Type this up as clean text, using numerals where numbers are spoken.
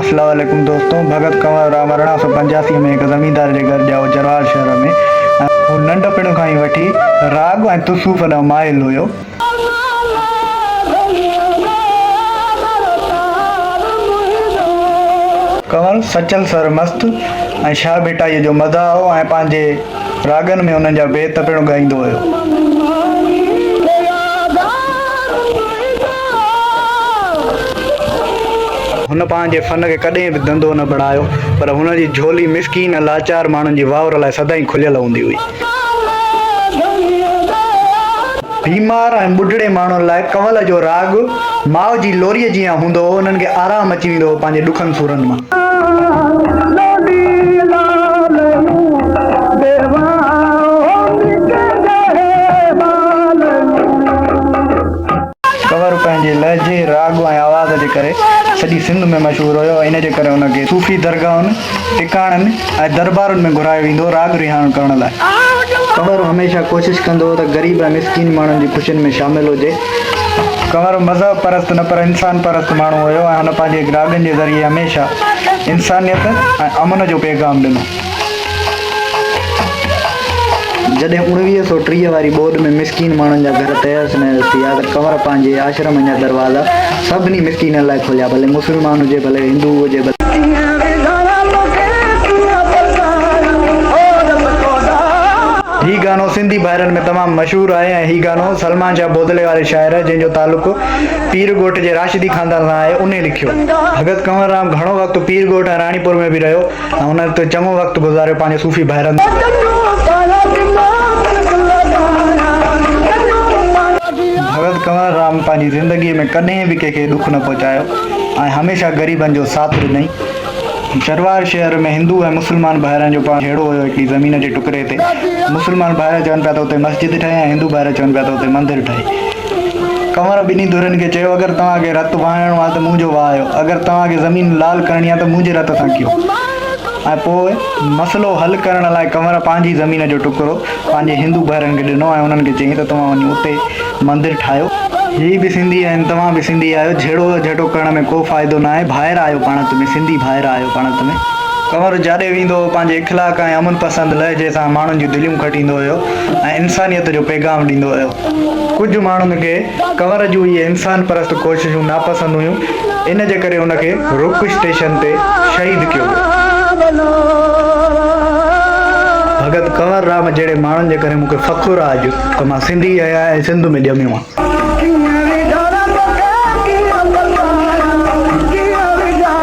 اسلام عليڪم دوستو ڀڳت ڪنور رام 1885 ۾ هڪ زميندار جي گهر ڄائو جروار شهر ۾ ۽ هو ننڍپڻ کان ئي وٺي راڳ ۽ تصوف ڏانهن مائل هيو. ڪنور سچل سرمست ۽ شاهه ڀٽائيء جو مداح هو ۽ پنهنجي راڳن ۾ انهن جا بيت پڻ ڳائيندو هيو. هن پنهنجي فن کي ڪڏهن به ڌنڌو نه بڻايو، پر هن جي جهولي مسڪين ۽ لاچار ماڻهن جي واهر لاء سدائين کليل هوندي هئي. بيمار ۽ ٻڍڙي ماڻهن لاء ڪنول جو راڳ ماء جي لوريء جيان هوندو هو، انهن کي آرام اچي ويندو هو پنهنجي ڏکن سورن مان. ڪنور پنهنجي لهجي، راڳ ۽ آواز جي ڪري سڄي سنڌ ۾ مشهور هيو ۽ ان جي ڪري هن کي صوفي درگاهن، ٽڪاڻن ۽ دربارن ۾ گهرايو ويندو هو راڳ رهاڻ ڪرڻ لاء. ڪنور هميشه ڪوشش ڪندو هو ته غريب ۽ مسڪين ماڻهن جي خوشين ۾ شامل هجي. ڪنور مذهب پرست نه پر انسان پرست ماڻهو هيو ۽ هن پنهنجي راڳن جي ذريعي هميشه انسانيت ۽ امن جو پيغام ڏنو. جڏهن 1930 واري ٻوڏ ۾ مسڪين ماڻهن جا گهر تهس نهس ٿي ويا ته ڪنور پنهنجي آشرم جا دروازا سڀني مسڪينن لاء کوليا ڀلي مسلمان هجي ڀلي هندو هجي ڀلي هي گانو سنڌي ڀائرن ۾ تمام مشهور آهي ۽ هي گانو سلمان شاهه بودلي واري شاعر جنهن جو تعلق پير ڳوٺ جي راشدي خاندان سان آهي انهي لکيو. ڀڳت ڪنور رام گهڻو وقت پير ڳوٺ ۽ راڻيپور ۾ به رهيو. ۽ هن اتي چڱو وقت گذاريو پنهنجي صوفي ڀائرن سان. ڀڳت ڪنور رام پنهنجي زندگيء ۾ ڪڏهن به ڪنهن کي ڏک نه پهچايو ۽ هميشه غريبن جو ساٿ ڏنائين. جروار شهر ۾ هندو ۽ مسلمان ڀائرن جو پاڻ جهيڙو هيو هڪڙي زمين جي ٽڪري تي. مسلمان ڀائر چون پيا ته اتي مسجد ٺهي ۽ هندو ڀائر چون پيا ته اتي مندر ٺهي. ڪنور ٻنهي ڌرين کي چيو، اگر توهان کي رت وهائڻو آهي ته منهنجو وهايو، اگر توهان کي زمين لال ڪرڻي آهي ته منهنجي رت سان ڪيو. ۽ پوء مسئلو حل ڪرڻ لاء ڪنور پنهنجي زمين جو ٽڪرو پنهنجي هندو ڀائرن کي ڏنو ۽ انهن کي چيائين ته توهان وڃي اتي مندر ٺاهيو. هي به سنڌي آهن، توهان به سنڌي آهيو، جهيڙو جهٽو ڪرڻ ۾ ڪو فائدو ناهي، ڀائر آهيو پاڻ ۾، سنڌي ڀائر آهيو پاڻ ۾. ڪنور جاڏي ويندو هو، پنهنجي اخلاق ۽ امن پسند لهجي سان ماڻهن جون دليون کٽيندو هيو ۽ انسانيت جو پيغام ڏيندو هيو. ڪجهه ماڻهن کي ڪنور جون اهي انسان پرست ڪوششون ناپسند هيون، ان جي ڪري ان کي رڪ اسٽيشن تي شهيد ڪيو ويو. ڀڳت ڪنور رام جهڙي ماڻهن جي ڪري مون کي فخر آهي اڄ ته مان سنڌي آهيان ۽ سنڌ ۾ ڄميو آهيان.